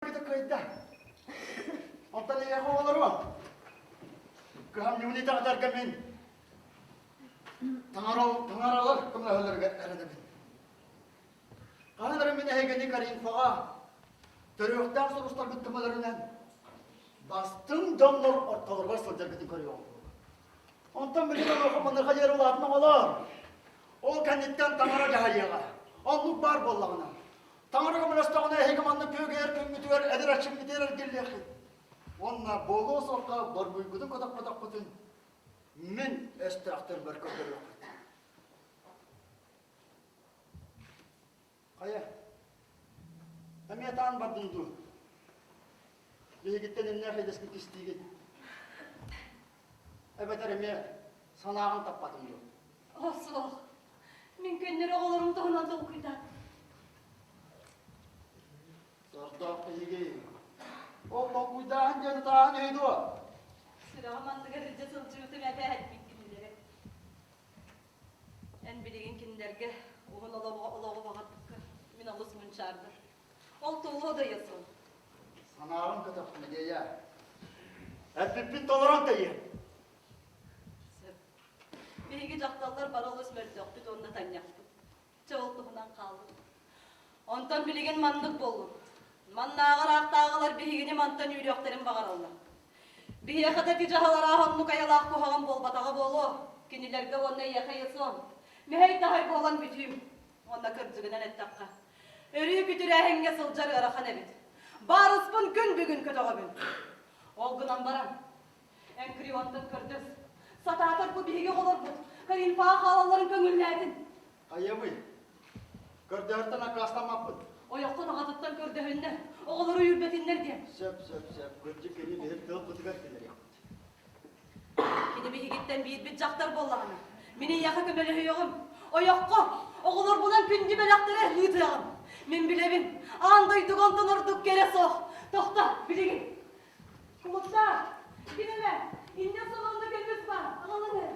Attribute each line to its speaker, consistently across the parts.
Speaker 1: Кыайда. Онтон эйиэхэ оҕолоруом. Кыһамньыбын итэҕэтэргэ мин таҥаралар көмөлөһөллөрүгэр эрэнэбин. Хаһан эрэ мин эһигини Каринфаҕа төрүөхтээх сулустаргыт көмөлөрүнэн бастыҥ дьоннор ортолоругар сылдьаргытын көрүөҕүм. Онтон билигин онуоха маныаха диэри улаатын оҕолоор. Ол кэнниттэн таҥара дьаһайыаҕа. Оннук баар буоллаҕына, Таҥара көмөлөстөҕүнэ эһиги манна күөгэйэр күҥҥүтүгэр эдэр эрчиммитигэр эргиллиэххит. Уонна буолуо суохха борбуйгутун көтөхпөтөххүтүн мин өстөөхтөрбөр көрдөрүөххүт. Хайа, эмиэ таан бардын дуу? Биһигиттэн иннээх идэскин кистиигин. Эбэтэр эмиэ санааҕын таппатыҥ дуо?
Speaker 2: Оо, суох. Мин көннөрү оҕолорум туһунан толкуйдаатым.
Speaker 1: Сордоох биһиги. Ол толкуйдааһын диэн ытааһын үһү дуо?
Speaker 2: Сүрэҕим анныгар илдьэ сылдьыбытым эбээт мин кинилэри. Эн билигин кинилэргэ уһун олоҕу баҕарбыкка мин олус мунчаардым. Ол туолуо да суох.
Speaker 1: Санааҕын көтөхтүм, Идея. Эппиппин толорон тэйиэм.
Speaker 2: Сөп. Биһиги дьахталлар бары олус мөлтөхпүт уонна танньахпыт. Чэ, ол туһунан хааллын. Онтон билигин маннык буоллун. Маннааҕар аахтааҕылар биһигини мантан үүрүөхтэрин баҕараллар. Биһиэхэ да ити дьаһал арааһа оннук айылаах куһаҕан буолбатаҕа буолуо. Кинилэргэ уонна эйиэхэ Ясон. Мэһэй-таһай буолан бүтүүм. Уонна кырдьыгынан эттэххэ, өрүү күтүрээһиҥҥэ сылдьар ыарахан эбит. Баарыспын күн бүгүн көтөҕөбүн. Ол гынан баран, эн Крионтан көрдөс. Сатаатар бу биһиги оҕолорбут Каринфаҕа хаалалларын көҥүллээтин.
Speaker 1: Хайыамый? Көрдөһөртөн аккаастаммаппыт.
Speaker 2: Ойоххун аҕатыттан көрдөһүннэр, оҕолору үүрбэтиннэр диэн.
Speaker 1: Сөп, сөп, сөп. Кырдьык кини биһир тылбытыгар киллэриэхпит.
Speaker 2: Кини биһигиттэн биирбит дьахтар буоллаҕына, мин эйиэхэ көмөлөһүөҕүм. Ойоххо, оҕолорбунан күндү бэлэхтэри ыытыаҕым. Мин билэбин, аан дойдуга онтон ордук кэрэ суох. Тохто, билигин. Кулуттаа, ким эмэ, инньэ сонунна көмүс баар, аҕалан эр.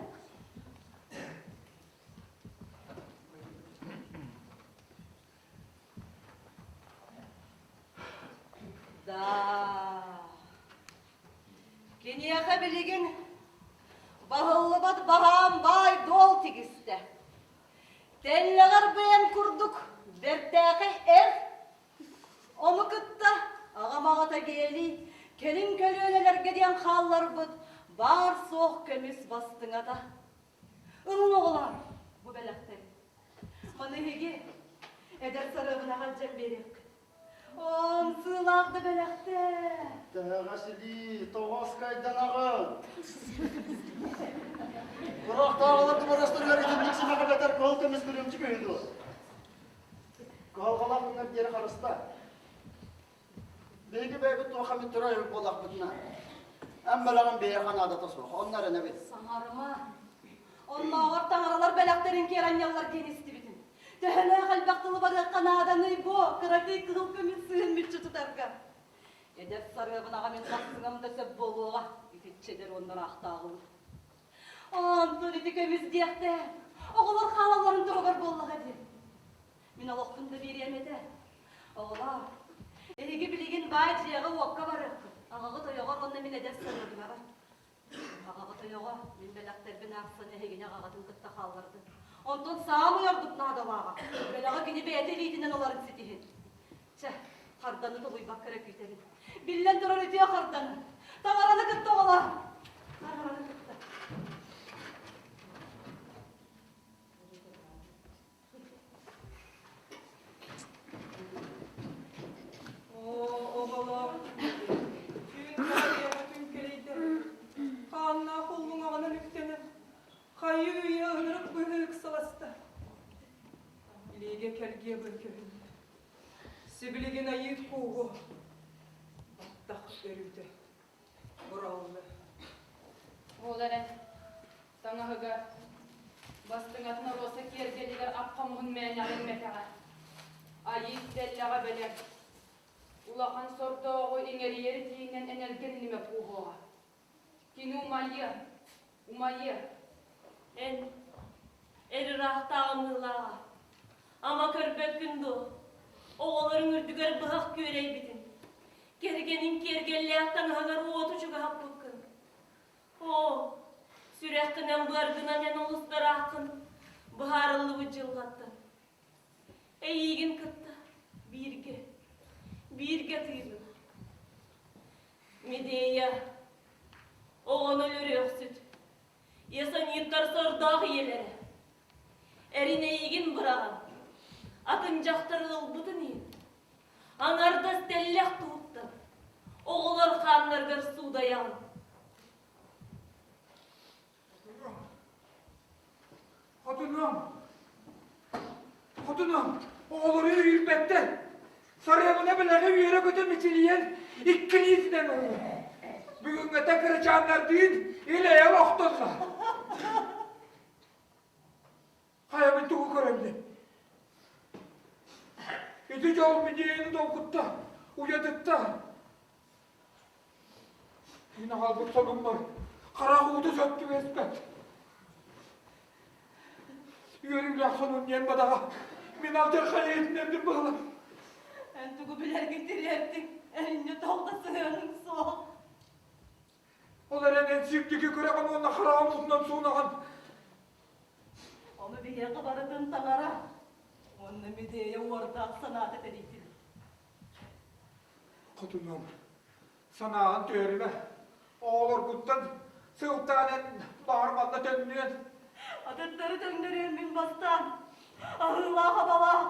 Speaker 2: Да. Киниэхэ билигин баһыллыбат баһаам баай-дуол тигистэ. Тэллэҕэр бэйэм курдук бэртээхэй эр, ону кытта аҕам аҕата Гелий кэлин көлүөнэлэргэ диэн хаалларбыт баар-суох көмүс бастыҥата. Ылыҥ оҕолоор, бу бэлэхтэри. Маны эһиги эдэр сарыабынаҕа илдьэн биэриэххит. Омсуулаах да бэлэхтэр.
Speaker 1: Тэһэҕэс илии, тоҕос кайданаҕын. Кураахтааҕылар дыбарастарыгар итинник симэх эбэтэр кыһыл көмүс күрүөмчүк үһү дуо? Кыһалҕалаах күннэр диэри харыста. Биһиги бэйэбит туох эмит турар эбит буоллахпытына, эн бэлэҕин биһиэхэ наадата суох, онно эрэнэбит.
Speaker 2: Саҥарыма. Оннооҕор таҥаралар бэлэхтэрин киэр анньаллар диэн истибитим. Төһөлөөх элбэх тылы барыахха нааданый бу, кыракый кыһыл көмүс сыыһын мүччү тутарга. Эдэр сарыабынаҕа мин хапсыҥам да сөп буолуоҕа, итиччэ эдэр уонна ыраахтааҕылыы. Онтон ити көмүс диэхтээн, оҕолор хаалалларын туһугар буоллаҕа дии. Мин олохпун да биэриэм этэ. Оҕолоор, эһиги билигин баай дьиэҕэ-уокка барыаххыт. Аҕаҕыт ойоҕор уонна мин эдэр сарыабынаҕар. Аҕаҕыт ойоҕо мин бэлэхтэрбин аахсан эһигини аҕаҕытын кытта хааллардын. Онтон саамай ордук наадалааҕа, бэлэҕи кини бэйэтэ илиитинэн ыларын ситиһин. Чэ, харданы тулуйбакка эрэ күүтэбин. Биллэн турар үтүө харданы. Таҥараны кытта оҕолоор! Таҥараны кытта.
Speaker 3: Оо, оҕолоор, түүн баарыйаҕа түҥкэлэйдэ, хааннаах уллуҥаҕынан үктэнэн, хайыы-үйэ ынырык быһыы ыксаласта. Илиигэ кэлгиэ быр көһүннэ. Сибилигин айыы кууһу, баттах өрүүтэ бураллы.
Speaker 4: Ол эрэн, таҥаһыгар, бастыҥатын оруоса киэргэлигэр ап-хомуһун мээнэҕэ иҥмэтэҕэ. Айыы тэллэҕэ бэлэм. Улахан сордооҕу иҥэрийэр итиинэн энэлгэн илимэ кууһуоҕа. Кини умайыа, умайыа.
Speaker 5: Эн, эр ыраахтааҕы ымыылааҕа, ама көрбөккүн дуо, оҕолоруҥ үрдүгэр быһах күөрэйбитин. Кэргэниҥ киэргэллээх таҥаһыгар уоту чугаһаппыккын. Оо, сүрэххинэн-быаргынан эн олус ырааххын, быһаарыллыбыт дьылҕаттан. Эйиигин кытта бииргэ, бииргэ тыыбын. Медея, оҕону өлөрүөхсүт, Ясаниттар сордоох ийэлэрэ. Эрин эйигин быраҕан, атын дьахтары ылбытын иһин, аҥардас тэллэх туһуттан, оҕолор хааннарыгар суудайаҕын.
Speaker 6: Хотунум! Хотунум! Оҕолору үүрбэттэр! Сарыабына бэлэҕи үөрэ-көтө мичилийэн иккилиитинэн ылла. Бүгүҥҥүтэ кырачааннардыын ил-эйэ олохтонно. Хайабын тугу көрөммүн? Ити дьол миниэни долгутта, уйадытта. Мин аҕалбыт сонуммар харах уута сөп түбэспэт. Үөрүүлээх сонун диэн бадаҕа мин алдьархай иһитинэрдим быһылар.
Speaker 2: Эн тугу билэргин тириэртиҥ, эринньэ тоҕо да сыһыаныҥ суох.
Speaker 6: Ол эрэн эн сирдики күрэҕин уонна хараҕын уутунан суунаҕын.
Speaker 2: Ону биһиэхэ барытын таҥара уонна Медея уордаах санаата тэрийдилэр.
Speaker 6: Хотунум, санааҕын түһэримэ. Оҕолоргуттан сылтаан эн баҕар манна төннүөн.
Speaker 2: Атыттары төҥнөрүөн мин бастаан, аһыылаах-абалаах.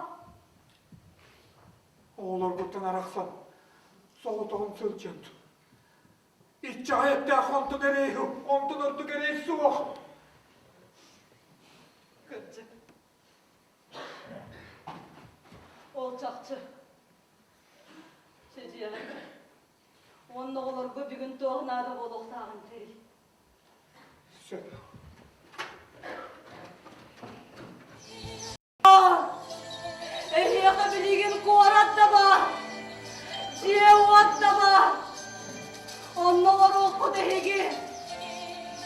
Speaker 6: Оҕолоргуттан арахсан, соҕотоҕун сылдьан. Иччэҕэй эттээх онтон эрэй, онтон ордук эрэй суох.
Speaker 2: Кырдьык. Ол чахчы. Чэ дьиэҕэр Уонна оҕолорго бүгүн туох наада буолуохтааҕын тэрий.
Speaker 6: Сөп.
Speaker 2: Эһиэхэ билигин куорат да баар, дьиэ-уот да баар. Онно олоруоххут эһиги.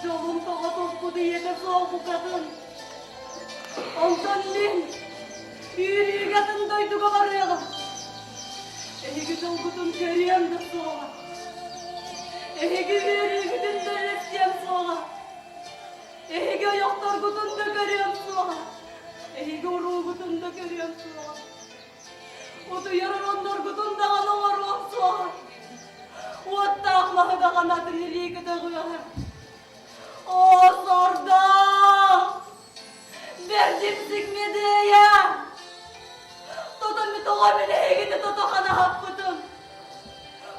Speaker 2: Дьолун тоҕо туппут ийэтэ суох букатын. Онтон мин үүрүүгэ атын дойдуга барыаҕым. Эһиги дьолгутун көрүөм да суоҕа. Эһиги үөрүүгүтүн да үлэстиэм суоҕа. Эһиги ойохторгутун да көрүөм суоҕа. Эһиги уруугутун да көрүөм суоҕа. Утуйар оронноргутун даҕаны оҥоруом суоҕа. Уоттаах маһы даҕаны атын илии көтөҕүөҕэ. Оо, сордоох! Бэрдимсик Медея! Тото тоҕо мин эһигини тото ханаһаппытым.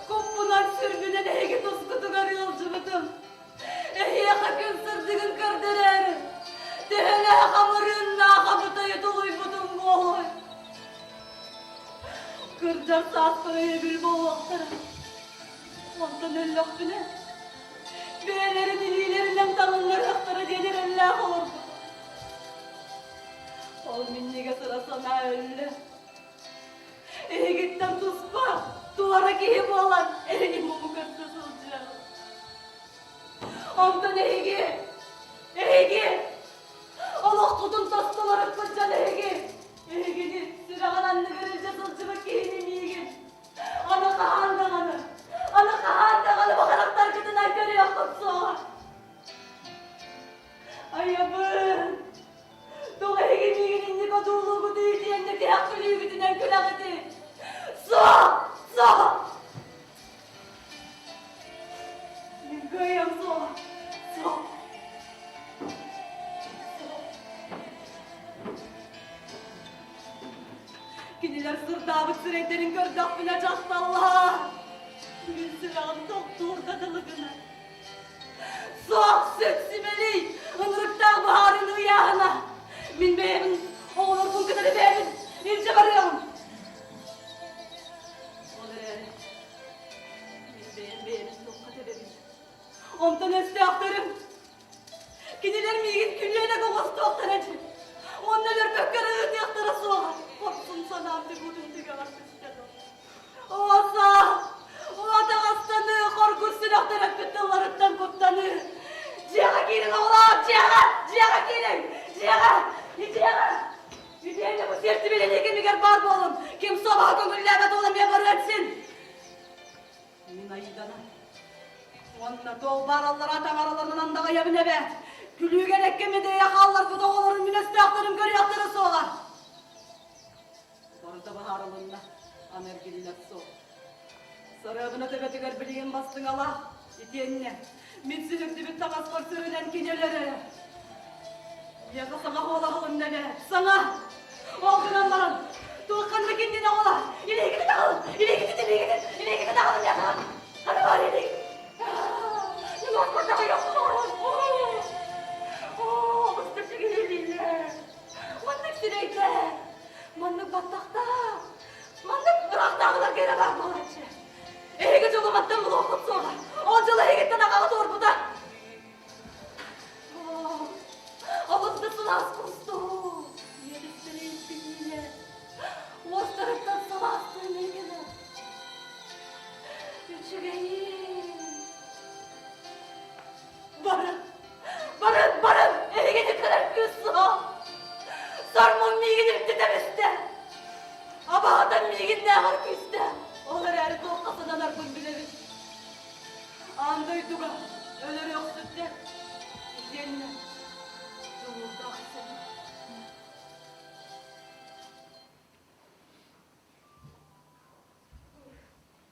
Speaker 2: Куппунан сүрбүнэн эһиги тускутугар ыалдьыбытым. Эһиэхэ күн сырдыгын көрдөрөөрү, төһөлөөх амырыыннаах абытайы тулуйбутум буолуой? Кырдьар сааспар өйөбүл буолуохтара. Онтон өллөхпүнэ, бэйэлэрин илиилэринэн таҥыннарыахтара диэн эрэллээх олорбут. Ол минньигэс ыра санаа өллө. Эһигиттэн туспа, туора киһи буолан эрэйим муҥу көрсө сылдьыаҕым. Онтон эһиги, эһиги, олоххутун тостуларыкпыт дьон эһиги, эһигини сүрэҕин анныгар илдьэ сылдьыбыт киһини миигин, аны хаһан даҕаны, аны хаһан даҕаны бу харахтаргытынан көрүөххүт суоҕа. Айабын! Тоҕо эһиги миигин инник одуулуугутуй итиэннэ тиһэх күлүүгүтүнэн күлэҕитий? Суох! Суох! Мин кыайыам суоҕа. Суох! Кинилэр сырдаабыт сирэйдэрин көрдөхпүнэ дьахталлар! Мин сүрэҕим тохтуурга дылы гынар. Суох, сүт симэлий, ынырыктаах быһаарыыны ыйааһына. Мин бэйэбин, оҕолорбун кытары бэйэбин илдьэ барыаҕым. Ол эрээри, мин бэйэм бэйэбин туохха тэбэбин. Онтон өстөөхтөрүм, кинилэр миигин күлүөнэ оҥостуохтара дии. Уонна өлөрбөккө эрэ ыытыахтара суоҕа. Хорсун санаам түгутун түгэҕэр түстэ дуо? Оса! Уотаҕастаныы, хоргут сүрэх төрөппүт тылларыттан куттаныы. Дьиэҕэ киириҥ, оҕолоор, дьиэҕэ! Дьиэҕэ киириҥ! Дьиэҕэ! Дьиэҕэ! Итиэннэ бу сиэртибэлэнии кэмигэр баар буолуҥ. Ким собаҕа көҥүллээбэт ол эмиэ барыан син. Мин Аиданы уонна туох баар аллараа таҥараларынан андаҕайабын эбээт. Күлүүгэ элэккэ Медея хаалларбыт оҕолорун мин өстөөхтөрүм көрүөхтэрэ суоҕа. Барыта быһаарылынна, аны эргиллэр суох. Сарыабына төбөтүгэр билигин бастыҥалаах, итиэннэ мин сүһүрдүбүт таҥаспар сүрүнэн кини өлөрөрө. Миэхэ саҥа буолаһылынна эбээт, саҥа! Ол гынан баран, туох ханнык иннинэ оҕолор, илиигитин аҕалын, илиигитин, илиигитин, илиигитин аҕалын миэхэ! Ханы бар илииг! Маннык сирэйдээх, маннык баттахтаах, маннык ыраахтааҕыларга эрэ баар буолааччы. Эһиги дьолу мантан булуоххут суоҕа. Ол дьол эһигиттэн аҕаҕыт уорбута. Олус да сылаас кустуу, иэдэстэрэ испиниилэр, уостарыттан сылаас тыыныгына. Үчүгэйин. Барын, барын, барын, эһигини көрөр кыыс суох. Сормун миигин илдьэ тэбистэ. Абаҕатан миигиннээҕэр күүстэ. Ол эрээри туохха сананарбын билэбин. Аан дойдуга өлөрүөхсүттэр итиэннэ дьулуурдаах сэрии.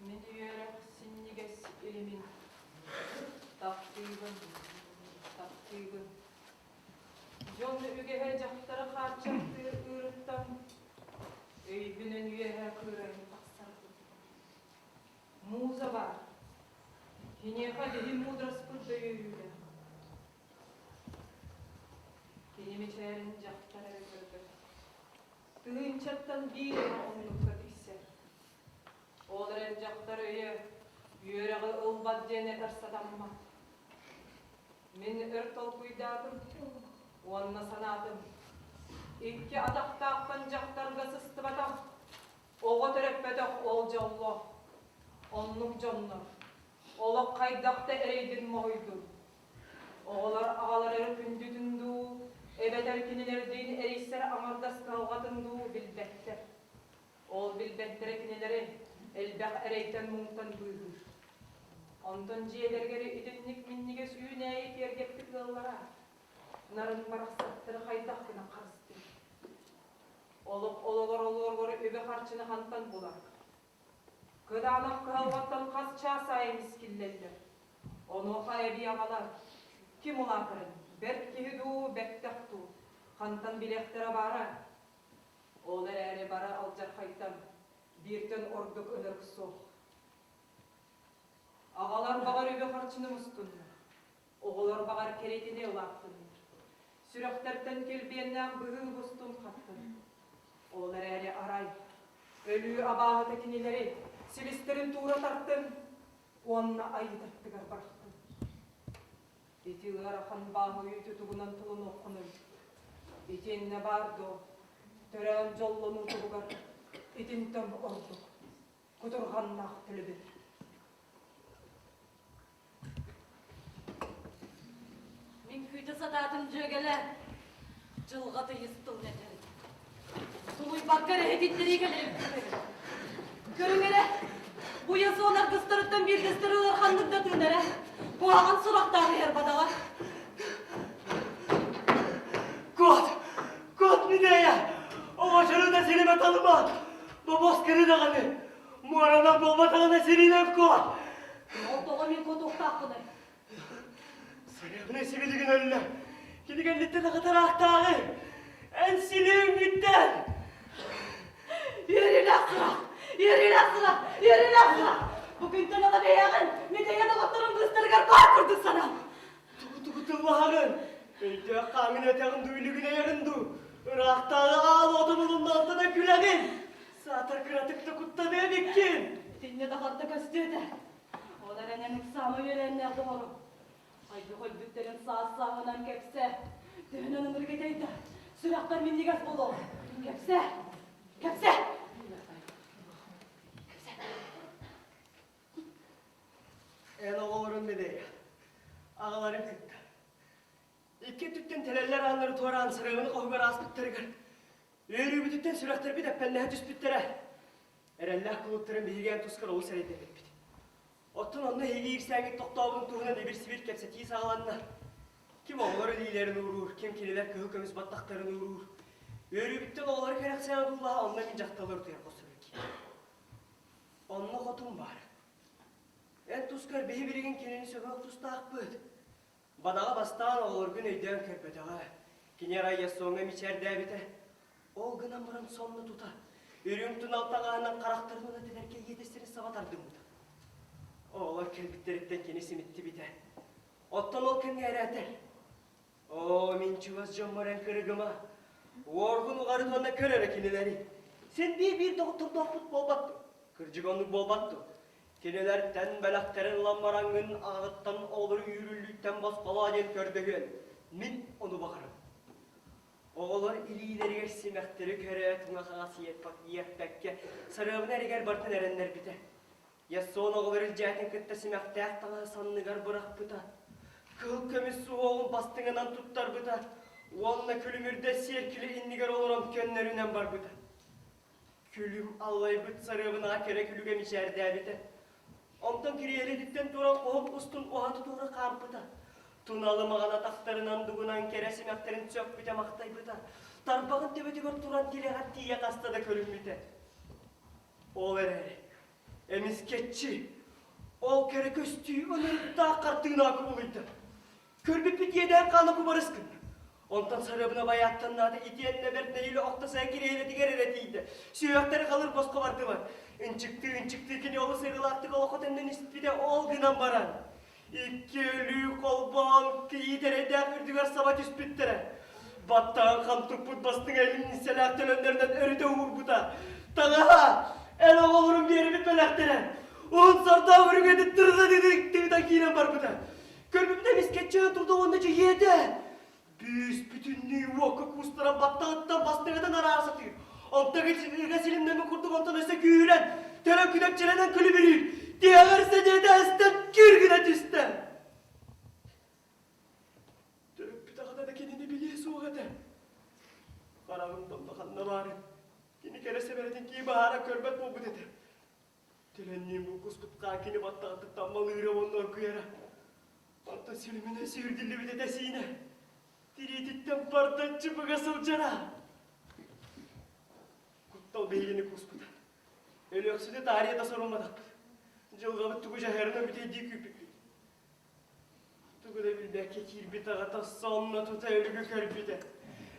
Speaker 3: Мин үөрэх синньигэс илимин таптыыбын, таптыыбын. Дьон үгэһэ дьахтары хааччахтыыр ыырыттан өйбүнэн үөһэ кыырайан тахсарбын. Муза баар. Киниэхэ биһи муудараспыт да үөрүүлээх. Кини мичээрин дьахтар эрэ көрбөт. Тыһыынчаттан биир эрэ оннукка тиксэр. Ол эрэн дьахтар өйө үөрэҕи ылбат диэн этэр сатаммат. Мин өр толкуйдаатым уонна санаатым. Икки атахтаахтан дьахтарга сыстыбатах, оҕо төрөппөтөх ол дьоллоох. Оннук дьоннор олох хайдах да эрэйдин моһуйдун. Оҕолор аҕалар эрэ күндүтүн дуу, эбэтэр кинилэрдиин эрийсэр аҥардас кыһалҕатын дуу билбэттэр. Ол билбэттэрэ кинилэри элбэх эрэйтэн-муҥтан быыһыыр. Онтон дьиэлэригэр итинник минньигэс үүнээйи киэргэппит ыаллара нарын барахсаттары хайдах гына харыстыыр? Олох ололор олуоргор үбү-харчыны хантан булар? Кытаанах кыһалҕаттан хас чаас аайы мискиллэллэр. Онуоха эбии аҕалар, ким улаатарын, бэрт киһи дуу, бэттэх дуу, хантан билиэхтэрэ баара? Ол эрээри бары алдьархайтан бииртэн ордук ынырык суох. Аҕалар баҕар үбү-харчыны мустуннар, оҕолор баҕар кэритини улааттыннар. Сүрэхтэртэн килбиэннээх быһыы бустун хаттын. Ол эрээри арай, өлүү абааһыта кинилэри силистэрин туура тартын уонна айыы таттыгар бырахтын. Ити ыарахан бааһы үүтү тугунан тулунуоххунуй? Итиэннэ баар дуо, төрөөн дьоллонуу туһугар итинтэн ордук кутурҕаннаах төлөбүр.
Speaker 2: Мин күүтэ сатаатым дьүөгэлэр, дьылҕа тыйыс тылын этэрин. Тулуйбакка эрэ иһитиннэрии кэлэрин Көрүҥ эрэ, бу Ясон аргыстарыттан биирдэстэрэ ыараханнык да тыынара, куһаҕан сурахтаах иһэр бадаҕа.
Speaker 1: Кот! Кот Минея! Оҕочору да сиримэ талыма! Бобос кыры даҕаны! Муоранан буолбатаҕына сиринэн кот!
Speaker 2: Ол тоҕо мин куотуохтаахпыный?
Speaker 1: Сарыабына сибилигин өллө. Кини кэнниттэн аҕатараахтааҕы. Эн силиэҥ бүттэн!
Speaker 2: Үөрүүлээх сурах! Үөрүүлээх сурах! Үөрүүлээх сурах! Бу күнтэн ыла бэйэҕин Митэйэ доҕотторун быыстарыгар баар курдук санаа.
Speaker 1: Тугу-тугу тыллаһаҕын? Өйдөөх хааҥын этэҕин дуу, үлүгүнэйэҕин дуу? Ыраахтааҕы аал уотун улуннаалтана күлэҕин! Саатар кыратык да куттаныа эбиккин!
Speaker 2: Итиннэ да харда көстүө этэ. Ол эрэн эн ыксаама үөлээннээх доҕорум. Хайдах өлбүттэрин саас-сааһынан кэпсээ. Төһөнөн ынырык этэй да, сүрэхпэр минньигэс буолуо. Кэпсээ! Кэпсээ! Кэпсээ!
Speaker 1: Эн оҕолорун Медея, аҕаларын кытта. Икки өттүттэн тэлэллэр ааннары туораан сарыабыны хоһугар ааспыттарыгар үөрүүбүтүттэн сүрэхтэрбит эппэннэһэ түспүттэрэ. Эрэллээх кулуттарын биһиги эн тускар олус эрэйдэммиппит.
Speaker 7: Онно эһиги иирсээҥҥит тохтообутун туһунан ибир-сибир кэпсэтии саҕаланна. Ким оҕолор илиилэрин ууруур, ким кинилэр кыһыл көмүс баттахтарын ууруур. Үөрүүбүттэн оҕолору кэрэхсээн одуулаһа, онно мин дьахталлар утуйар хосторго киирдим. Онно хотун баар. Эн тускар биһи билигин кинини сөбөх тустаахпыт. Бадаҕа бастаан оҕолоргун өйдөөн көрбөтөҕө. Кини арай Ясоҥҥа мичээрдээбитэ. Ол гынан баран сонно тута, үрүҥ тунал таҥаһынан харахтарын уна тэлэркэй иэдэстэрин саба тардыммыта. Оҕолор кэлбиттэриттэн кини симиттибитэ. Оттон ол кэмҥэ эрээтэр. Оо, мин чугас дьоммор эн кырыгыма. Уоргун уҕарыт уонна көр эрэ кинилэри. Син биир-биир доҕоттордоохпут буолбат дуо? Кырдьык оннук буолбат дуо? Кинилэртэн бэлэхтэрин ылан бараҥҥын аҕаҕыттан оҕолору үүрүллүүттэн босхолоо диэн көрдөһүөн. Мин ону баҕарабын. Оҕолор илиилэригэр симэхтэри көрөөт уҥа-хаҥас иэппэккэ, сарыабына эригэр барытын эрэннэрбитэ. Ясон оҕолор илдьээтин кытта симэхтээх таҥаһы санныгар бырахпыта, кыһыл көмүс суһуоҕун бастыҥынан туттарбыта уонна күлүмүрдэ сиэркилэ иннигэр олорон көннөрүнэн барбыта. Күлүм аллайбыт сарыабынаҕа кэрэ күлүгэ мичээрдээбитэ. Онтон кириэлититтэн туран оһох устун уһаты-туора хаампыта. Туналы маҕан атахтарынан дугунан кэрэ симэхтэрин сөхпүтэ-махтайбыта. Тарбаҕын төбөтүгэр туран тилэҕэр тиийэ хаста да көрүммүтэ. Ол эрээри, эмискэччи, ол кэрэ көстүү ынырыктаах хартыынаҕа кубулуйда. Көрбүппүт иэдээн хаана кубарыс гынна. Онтон сарыабына байааттаннаата итиэннэ бэрт нэһиилэ охто сайа кириэһилэтигэр эрэ тиийдэ. Сүһүөхтэрэ халыр босхо бардылар. Ынчыктыы-ынчыктыы кини олус ыарыылаахтык олоххо төннөн испитэ ол гынан баран. Икки өлүү холбоон кийиит эрэйдээх үрдүгэр саба түспүттэрэ. Баттаҕын хам туппут бастыҥ илин төлөннөрүнэн өрүтэ уурбута. Таҥаһа, эн оҕолорум биэрбит бэлэхтэрэ. Уһун сордоох үрүҥэтин тырыта киирэн барбыта. Көрбүппүт эмискэччи турда уонна дьиһиэтэ. Бүүс бүтүннүү уокка куустаран баттаҕыттан бастыҥытын араара сатыыр. Онтон ыга силимнэммит курдук онтон өссө күүһүрэн, төлө күнэпчэлэнэн күлүбүрүүр. Тиһэҕэр сэниэтэ эстэн күр гына түстэ. Төрөппүт аҕата да кинини билиэ суох этэ. Хараҕым тонно ханна баарын, кини кэрэ сэбэрэтин кии баһаара көрбөт буолбут этэ. Төлөннүүн булкуспут хаа кини баттаҕыттан таммалыыра уонна оргуйара. Онтон сүлүмүнэн сүүрдүллүбүт этэ сиинэ. Тириититтэн бардаччы быга сылдьара. Куттал биһигини кууспута. Өлүөхсүтү таарыйа да сорумматахпыт. Дьылҕабыт тугу дьаһайарынан бүтэйдии күүппүппүт. Тугу да билбэккэ киирбит аҕата сонно тута өлүгү көрбүтэ.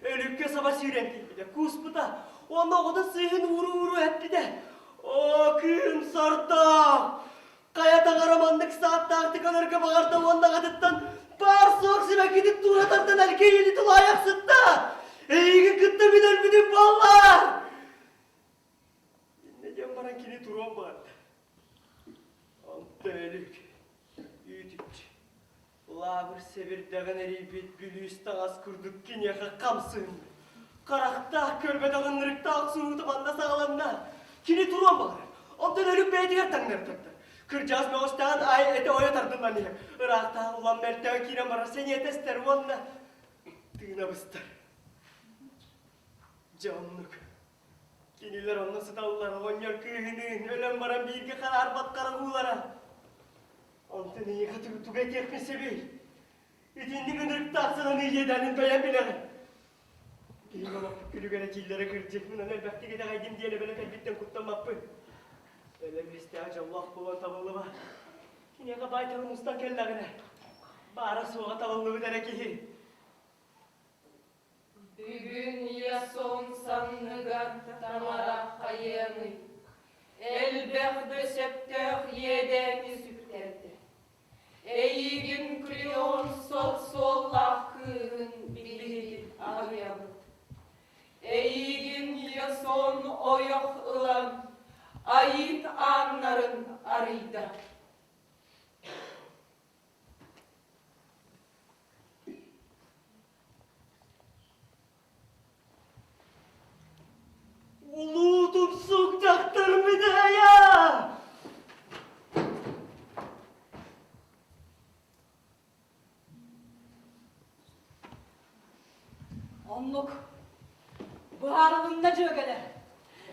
Speaker 7: Өлүккэ саба сүүрэн тиийбитэ, кууспута уонна оҕотун сыыһын ууру-ууру эппитэ. Оо, кыым сордоох! Хайа таҥара маннык сааттаахтык өлөргө баҕарда уонна аҕатыттан баар-суох сибэккитин туура тардан элгэйини тулаайах сытта! Эйигин кытта мин өлбүтүм буолла! Иннэ диэн баран кини туруон баҕарда. Онто өлүк, үүтүччү, лаабыр сэбирдэҕин эрийбит бүлүүс таҥас курдук киниэхэ хамсыынна. Харахтаах көрбөтөх ынырыктаах охсуһуута манна саҕаланна. Кини туруон баҕарар. Онтон өлүк бэйэтигэр таҥнары тардар. Кырдьаҕас мөҕүстэҕин аайы этэ ойо тардыллан иһэр. Ыраахтааҕы улам мөлтөөн киирэн барар сэниэтэ эстэр уонна тыына быстар. Дьэ оннук. Кинилэр онно сыталлар, оҕонньор кыыһыныын өлөн баран бииргэ хараарбат харабуулара. Онтон эйиэхэ тугу этиэхпин сөбүй? Итинник ынырыктаах сананыы иэдээнин бэйэм билэҕин. Киһи олохпут күлүгэр этииллэрэ кырдьык, мунан элбэхтик итэҕэйдим диэн эбэлэ кэлбиттэн куттаммаппын. Өлөр үөстээх дьоллоох буолан табыллыба. Киниэхэ баай-талым устан кэллэҕинэ, баара-суоҕа табыллыбыт эрэ киһи.
Speaker 4: Бүгүн Ясон санныгар таҥара хайыаный, элбэх да сөптөөх иэдээни сүктэрдэ. Эйигин Клеон сор-суоллаах кыыһын билигин аһыйабыт. Эйигин Ясон ойох ылан, Аид ааннарын арыйда.
Speaker 7: Улуу тупсук дьахтар Медея!
Speaker 2: Оннук. Быһаарылынна дьүөгэлэр.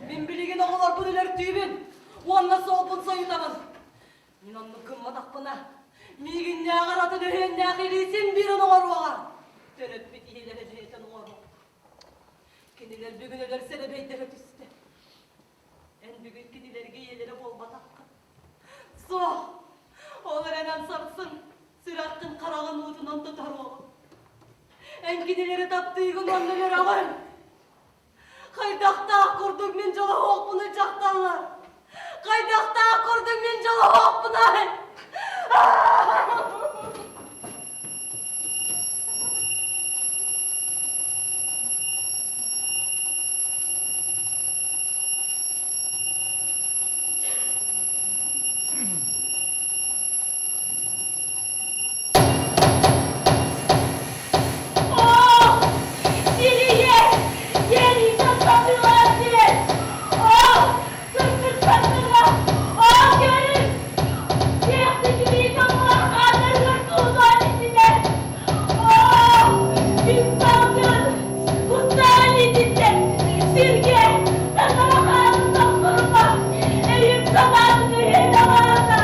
Speaker 2: Мин билигин оҕолорбун өлөртүүбүн уонна суолбун сойутабын. Мин оннук гымматахпына, миигиннээҕэр атын өһүөннээх илии син биир оҥоруоҕа. Төрөппүт ийэлэрэ дьиэтин оҥоруо. Кинилэр бүгүн өлөр сэрэбэйдэрэ түстэ. Эн бүгүн кинилэргэ ийэлэрэ буолбатаххын. Суох, ол эрэн сарсын сүрэххин хараҕын уутунан тутаруоҕум. Эн кинилэри таптыыгын уонна өлөрөҕүн. Хайдахтаах курдук мин дьолоһуохпунуй дьахталлар! Хайдахтаах курдук мин дьолоһуохпунай!
Speaker 5: Сиргэ таҥара хаанын тохторума, өйүн санаатын өйүн аҕаата.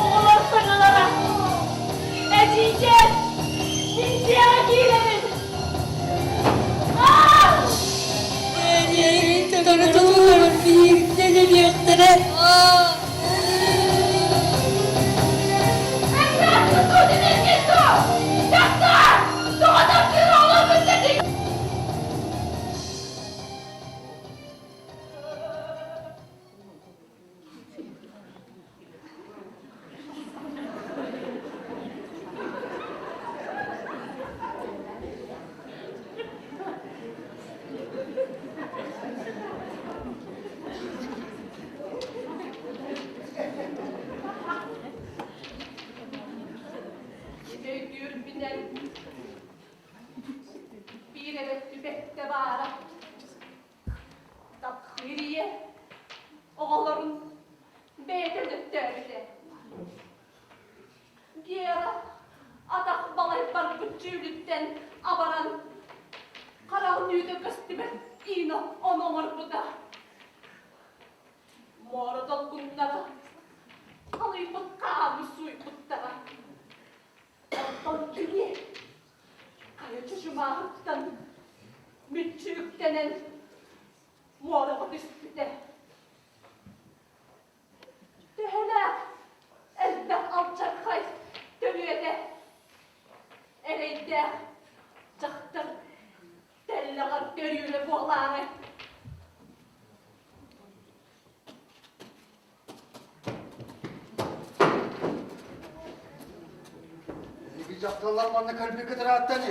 Speaker 5: Оҕолор саҥалара Эдьиийдэр, мин дьиэҕэ киирэбин.
Speaker 4: Өйдүүрбүнэн биир эрэ түбэттэ баара. Таптыыр ийэ оҕолорун бэйэтэ өлөттөөбүтэ. Гера атах балай барбыт дьүүлүттэн абаран, хараҕын үүтэ көстүбэт Ино ону оҥорбута. Муора долгуннара халыйбыт хааны сууйбуттара. Оттон кини хайа чучумааһыттан мүччү үктэнэн муораҕа түспүтэ. Төһөлөөх элбэх алдьархай төрүөтэ эрэйдээх дьахтар тэллэҕэр төрүүрэ буолаарай?
Speaker 1: Эһиги дьахталлар манна кэлбиккит ырааттан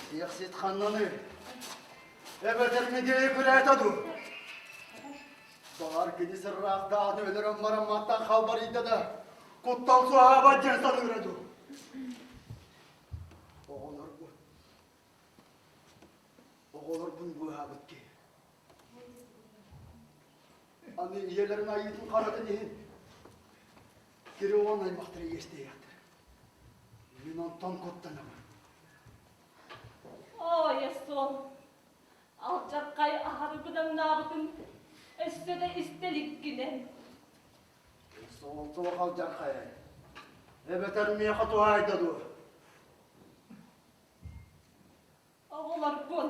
Speaker 1: Сиэхсит ханнаный? Эбэтэр Медея күрээтэ дуу? Баҕар кини сырраахтааҕыны өлөрөн баран мантан халбарыйда да, куттал суоһаабат диэн саныыра дуу? Оҕолорбун, оҕолорбун быыһаабыт киһи. Аны ийэлэрин айыытын харатын иһин Кирион аймахтара иэстэһиэхтэрэ. Мин онтон куттанабын.
Speaker 5: Ой, Ясон, алдьархай аһары быданнаабытын өссө да истэ иликкинэн.
Speaker 1: Сол туох алдьархайай? Эбэтэр миэхэ туһаайда дуо?
Speaker 5: Оҕолорбун,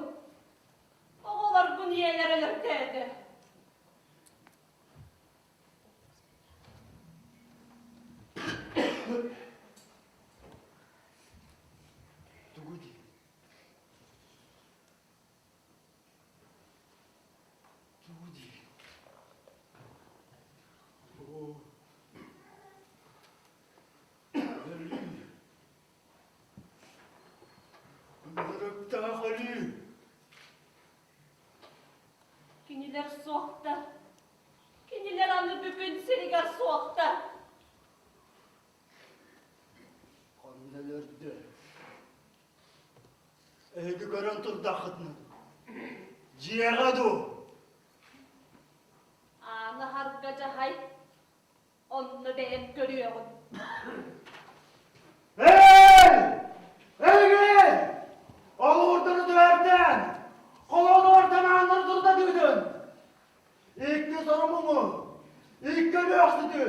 Speaker 5: оҕолорбун ийэлэр өлөртөөтө.
Speaker 1: Тугу дии?
Speaker 5: Кинилэр суохтар. Кинилэр аны бүгүн сиригэр суохтар.
Speaker 1: Ханна өлөрдө? Эһиги көрөн турдаххытына, дьиэҕэ дуу?
Speaker 5: Ааны аһарга дьаһай, онно бэйэм көрүөҕүм.
Speaker 1: Эй! Эһиги! Олуурдары түһэртэн, холонуортан ааннары турдатыытын! Икки сорумуҥу, икки өлүөхсүтү,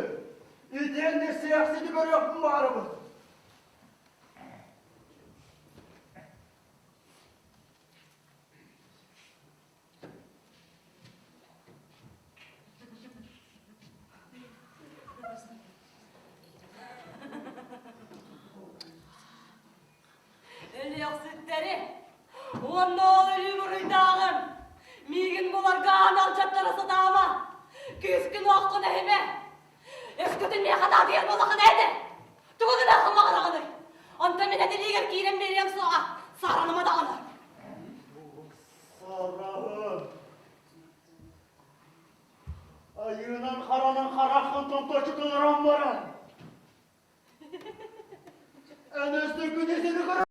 Speaker 1: итиэннэ сиэхсити көрүөхпүн баҕарабын.
Speaker 2: Өлүөхсүттэри уонна ол өлүү буруйдааҕын миигин буларга аан алдьаттара сатаама. Күүскүн-уоххун эһимэ. Өскөтүн миэхэ наадыйар буоллаххына этэ. Тугу гыныаххын баҕараҕыный? Онтон мин этилиигэр киирэн биэриэм суоҕа. Саараныма даҕаны.
Speaker 1: Сараһын. Айыынан харанан хараххын томточчу толорон баран. Эн өстө күнүсүнү көрө.